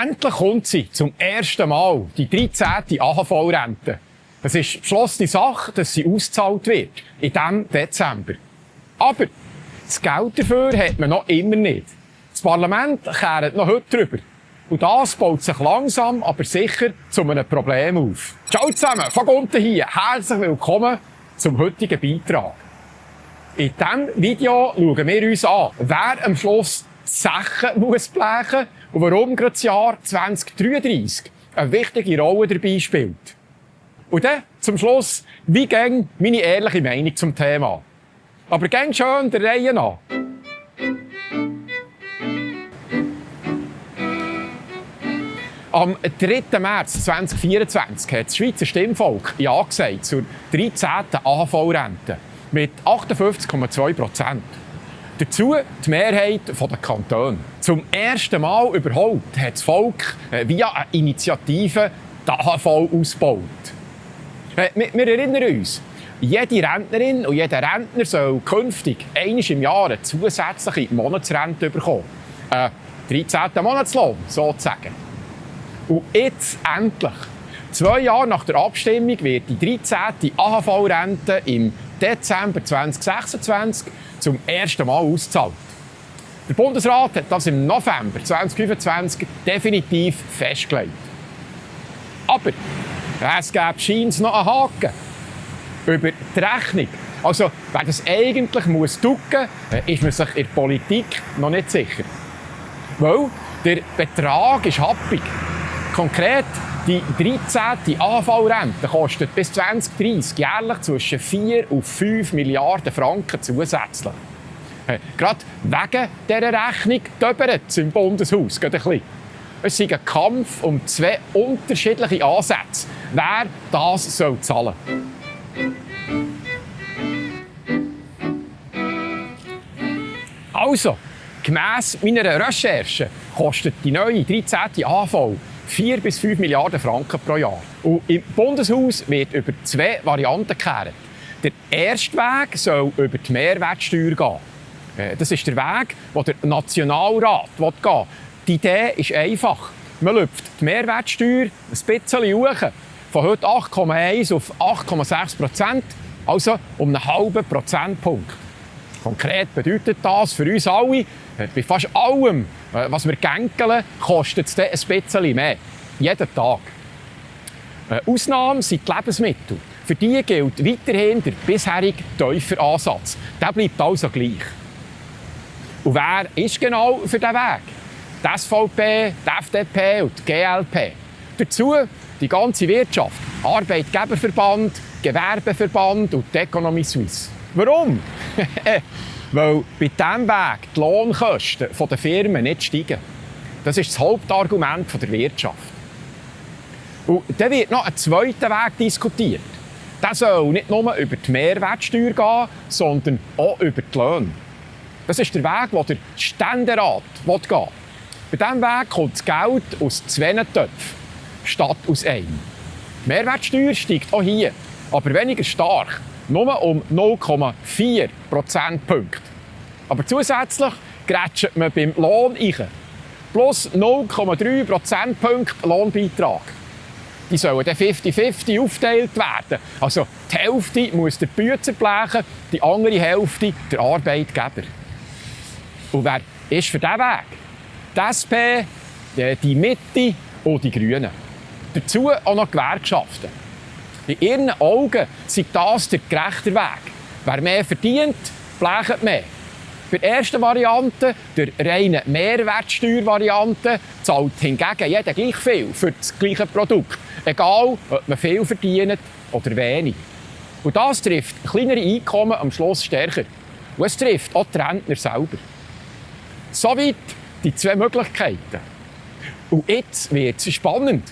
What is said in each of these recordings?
Endlich kommt sie zum ersten Mal, die 13. AHV-Rente. Es ist beschlossene Sache, dass sie ausgezahlt wird, in diesem Dezember. Aber das Geld dafür hat man noch immer nicht. Das Parlament kehrt noch heute drüber. Und das baut sich langsam, aber sicher zu einem Problem auf. Ciao zusammen, von unten hier. Herzlich willkommen zum heutigen Beitrag. In diesem Video schauen wir uns an, wer am Schluss die Sachen muss blechen und warum gerade das Jahr 2033 eine wichtige Rolle dabei spielt. Und dann zum Schluss, wie gäng meine ehrliche Meinung zum Thema. Aber gäng schön der Reihe nach. Am 3. März 2024 hat das Schweizer Stimmvolk Ja gesagt zur 13. AHV-Rente mit 58,2%. Dazu die Mehrheit der Kantone. Zum ersten Mal überhaupt hat das Volk via eine Initiative die AHV ausgebaut. Wir erinnern uns, jede Rentnerin und jeder Rentner soll künftig einmal im Jahr eine zusätzliche Monatsrente bekommen. 13. Monatslohn, sozusagen. Und jetzt endlich, 2 Jahre nach der Abstimmung, wird die 13. AHV-Rente im Dezember 2026 zum ersten Mal ausgezahlt. Der Bundesrat hat das im November 2025 definitiv festgelegt. Aber es gäbe scheinbar noch einen Haken. Über die Rechnung. Also, wer das eigentlich muss ducken, ist man sich in der Politik noch nicht sicher. Weil der Betrag ist happig. Konkret, die 13. AHV-Rente kostet bis 2030 jährlich zwischen 4 und 5 Milliarden Franken zusätzlich. Gerade wegen dieser Rechnung töbert es im Bundeshaus ein bisschen. Es ist ein Kampf um 2 unterschiedliche Ansätze, wer das zahlen soll. Also, gemäss meiner Recherche kostet die neue 13. AHV 4 bis 5 Milliarden Franken pro Jahr. Und im Bundeshaus wird über 2 Varianten gekehrt. Der erste Weg soll über die Mehrwertsteuer gehen. Das ist der Weg, den der Nationalrat gehen will. Die Idee ist einfach. Man lüpft die Mehrwertsteuer ein bisschen hoch. Von heute 8,1 auf 8,6%, also um einen halben Prozentpunkt. Konkret bedeutet das für uns alle, bei fast allem, was wir gänkeln, kostet es ein bisschen mehr. Jeden Tag. Ausnahme sind die Lebensmittel. Für die gilt weiterhin der bisherige tiefer Ansatz. Der bleibt also gleich. Und wer ist genau für diesen Weg? Die SVP, die FDP und die GLP. Dazu die ganze Wirtschaft, Arbeitgeberverband, Gewerbeverband und die Economie Suisse. Warum? Weil bei diesem Weg die Lohnkosten der Firmen nicht steigen. Das ist das Hauptargument der Wirtschaft. Und dann wird noch ein zweiter Weg diskutiert. Der soll nicht nur über die Mehrwertsteuer gehen, sondern auch über die Löhne. Das ist der Weg, den der Ständerat gehen will. Bei diesem Weg kommt das Geld aus 2 Töpfen statt aus einem. Die Mehrwertsteuer steigt auch hier, aber weniger stark. Nur um 0,4 Prozentpunkte. Aber zusätzlich grätscht man beim Lohn rein. Plus 0,3 Prozentpunkte Lohnbeitrag. Die sollen dann 50-50 aufgeteilt werden. Also die Hälfte muss der Büzer blechen, die andere Hälfte der Arbeitgeber. Und wer ist für diesen Weg? Die SP, die Mitte und die Grünen. Dazu auch noch Gewerkschaften. In ihren Augen sei das der gerechte Weg. Wer mehr verdient, blecht mehr. Bei der ersten Variante, der reinen Mehrwertsteuervariante, zahlt hingegen jeder gleich viel für das gleiche Produkt. Egal, ob man viel verdient oder wenig. Und das trifft kleinere Einkommen am Schluss stärker. Und es trifft auch die Rentner selber. Soweit die 2 Möglichkeiten. Und jetzt wird es spannend.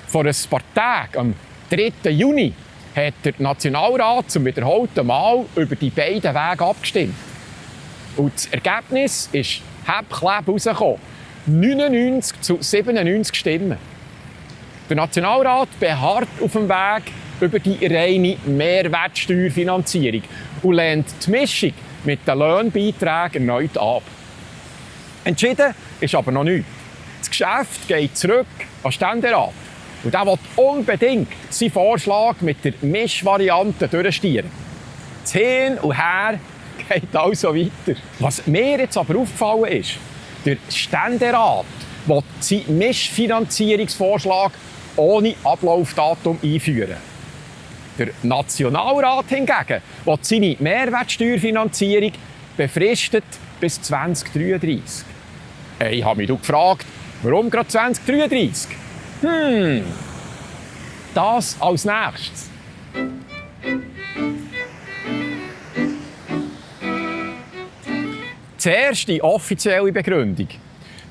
Vor ein paar Tagen, am 3. Juni, hat der Nationalrat zum wiederholten Mal über die beiden Wege abgestimmt. Und das Ergebnis ist hebkleb rausgekommen. 99 zu 97 Stimmen. Der Nationalrat beharrt auf dem Weg über die reine Mehrwertsteuerfinanzierung und lehnt die Mischung mit den Löhnbeiträgen erneut ab. Entschieden ist aber noch nichts. Das Geschäft geht zurück an den Ständerat. Und der will unbedingt seinen Vorschlag mit der Mischvariante durchstieren. Das Hin und Her geht also weiter. Was mir jetzt aber aufgefallen ist, der Ständerat will seinen Mischfinanzierungsvorschlag ohne Ablaufdatum einführen. Der Nationalrat hingegen will seine Mehrwertsteuerfinanzierung befristet bis 2033. Ich habe mich gefragt, warum gerade 2033? Das als nächstes. Zuerst die offizielle Begründung.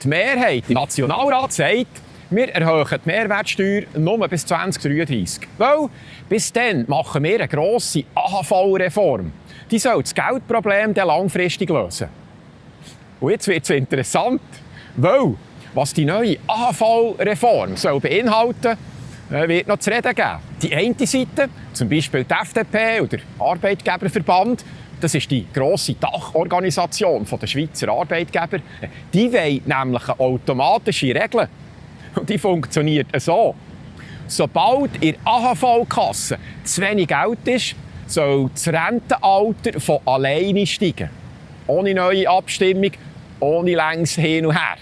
Die Mehrheit im Nationalrat sagt, wir erhöhen die Mehrwertsteuer nur bis 2033. Weil bis dann machen wir eine grosse AHV-Reform. Die soll das Geldproblem dann langfristig lösen. Und jetzt wird es interessant, weil was die neue AHV-Reform soll beinhalten, wird noch zu reden geben. Die eine Seite, zum Beispiel die FDP oder der Arbeitgeberverband, das ist die grosse Dachorganisation der Schweizer Arbeitgeber, die wollen nämlich eine automatische Regel. Und die funktioniert so. Sobald in der AHV-Kasse zu wenig Geld ist, soll das Rentenalter von alleine steigen. Ohne neue Abstimmung, ohne längs hin und her.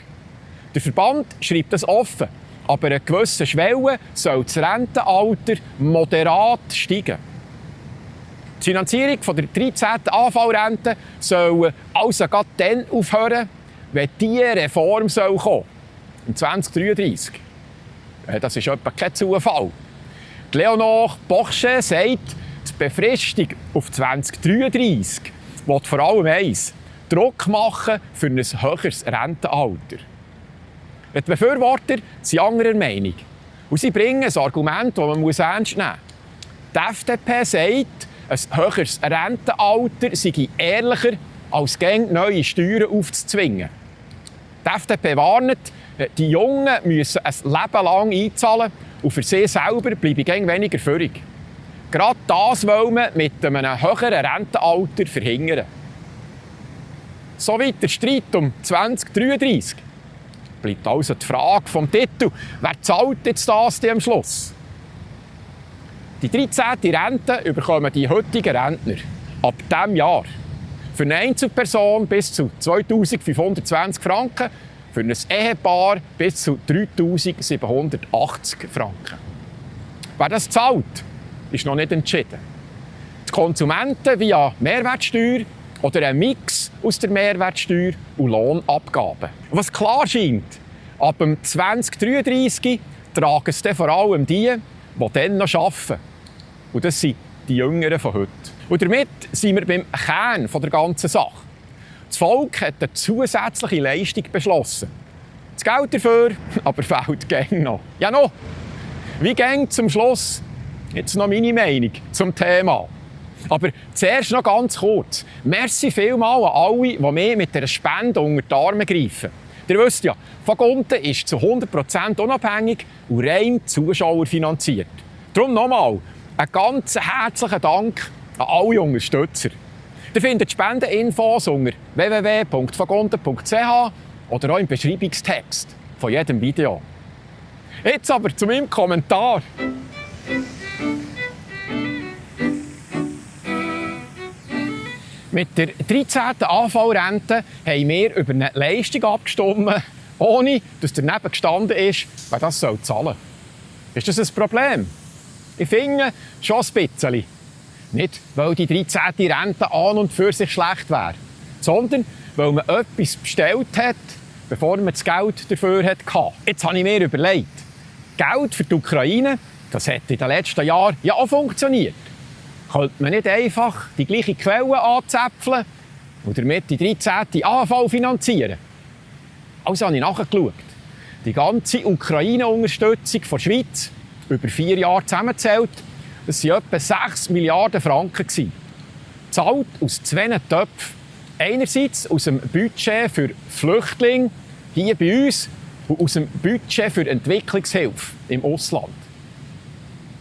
Der Verband schreibt das offen, aber an gewissen Schwellen soll das Rentenalter moderat steigen. Die Finanzierung der 13. AHV-Rente soll also gerade dann aufhören, wenn diese Reform kommen soll. Im 2033. Das ist etwa kein Zufall. Leonore Bochet sagt, die Befristung auf 2033 will vor allem eins: Druck machen für ein höheres Rentenalter. Die Befürworter sind anderer Meinung. Und sie bringen ein Argument, das man ernst nehmen muss. Die FDP sagt, ein höheres Rentenalter sei ehrlicher, als gängig neue Steuern aufzuzwingen. Die FDP warnt, die Jungen müssen ein Leben lang einzahlen und für sie selber bleibe gängig weniger führig. Gerade das wollen wir mit einem höheren Rentenalter verhindern. Soweit der Streit um 2033. Bleibt also die Frage vom Titel, wer zahlt jetzt das am Schluss? Die 13. Rente bekommen die heutigen Rentner ab diesem Jahr. Für eine Einzelperson bis zu 2520 Franken, für ein Ehepaar bis zu 3780 Franken. Wer das zahlt, ist noch nicht entschieden. Die Konsumenten via Mehrwertsteuer oder ein Mix aus der Mehrwertsteuer und Lohnabgaben. Was klar scheint, ab dem 2033 tragen es dann vor allem die dann noch arbeiten. Und das sind die Jüngeren von heute. Und damit sind wir beim Kern der ganzen Sache. Das Volk hat eine zusätzliche Leistung beschlossen. Das Geld dafür aber fehlt gäng noch. Ja noch, wie gäng zum Schluss jetzt noch meine Meinung zum Thema. Aber zuerst noch ganz kurz. Merci vielmals an alle, die mich mit dieser Spende unter die Arme greifen. Ihr wisst ja, Fagunten ist zu 100% unabhängig und rein zuschauerfinanziert. Darum nochmal einen ganz herzlichen Dank an alle Unterstützer. Ihr findet Spendeninfos unter www.fagunten.ch oder auch im Beschreibungstext von jedem Video. Jetzt aber zu meinem Kommentar. Mit der 13. AHV-Rente haben wir über eine Leistung abgestimmt, ohne dass daneben gestanden ist, wer das zahlen soll. Ist das ein Problem? Ich finde schon ein bisschen. Nicht, weil die 13. Rente an und für sich schlecht wäre, sondern weil man etwas bestellt hat, bevor man das Geld dafür hatte. Jetzt habe ich mir überlegt, Geld für die Ukraine, das hat in den letzten Jahren ja auch funktioniert. Könnte man nicht einfach die gleiche Quelle anzapfeln und damit die 13. AHV finanzieren? Also habe ich nachgeschaut. Die ganze Ukraine-Unterstützung der Schweiz, über 4 Jahre zusammengezählt, das waren etwa 6 Milliarden Franken. Gezahlt aus 2 Töpfen. Einerseits aus dem Budget für Flüchtlinge hier bei uns und aus dem Budget für Entwicklungshilfe im Ausland.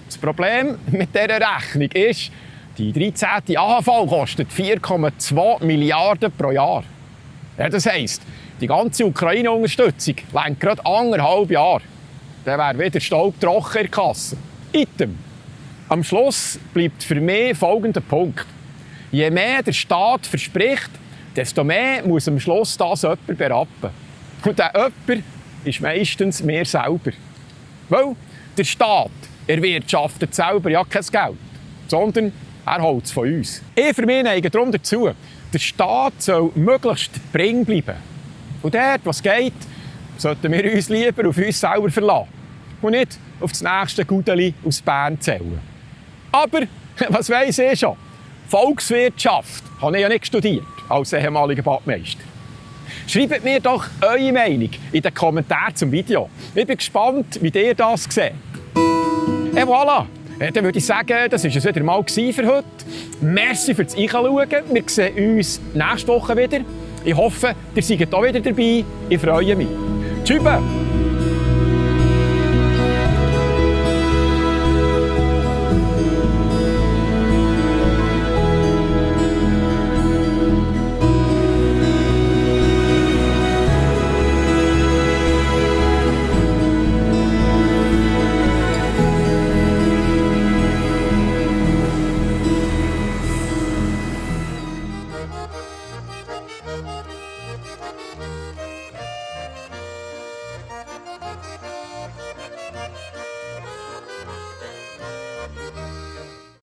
Das Problem mit dieser Rechnung ist, die 13. AHV kostet 4,2 Milliarden pro Jahr. Ja, das heisst, Die ganze Ukraine-Unterstützung reicht gerade 1,5 Jahre. Dann wäre wieder Staub trocken in der Kasse. Item. Am Schluss bleibt für mich folgender Punkt. Je mehr der Staat verspricht, desto mehr muss am Schluss das jemand berappen. Und der jemand ist meistens wir selber. Weil der Staat erwirtschaftet selber ja kein Geld, sondern er holt es von uns. Ich für mich neige darum dazu, der Staat soll möglichst bring bleiben. Und dort, was geht, sollten wir uns lieber auf uns selber verlassen und nicht auf das nächste Gudeli aus Bern zählen. Aber, was weiss ich schon? Volkswirtschaft habe ich ja nicht studiert, als ehemaliger Badmeister. Schreibt mir doch eure Meinung in den Kommentaren zum Video. Ich bin gespannt, wie ihr das seht. Et voilà! Dann würde ich sagen, das war es wieder mal für heute. Merci fürs Einschauen. Wir sehen uns nächste Woche wieder. Ich hoffe, ihr seid auch wieder dabei. Ich freue mich. Tschüss!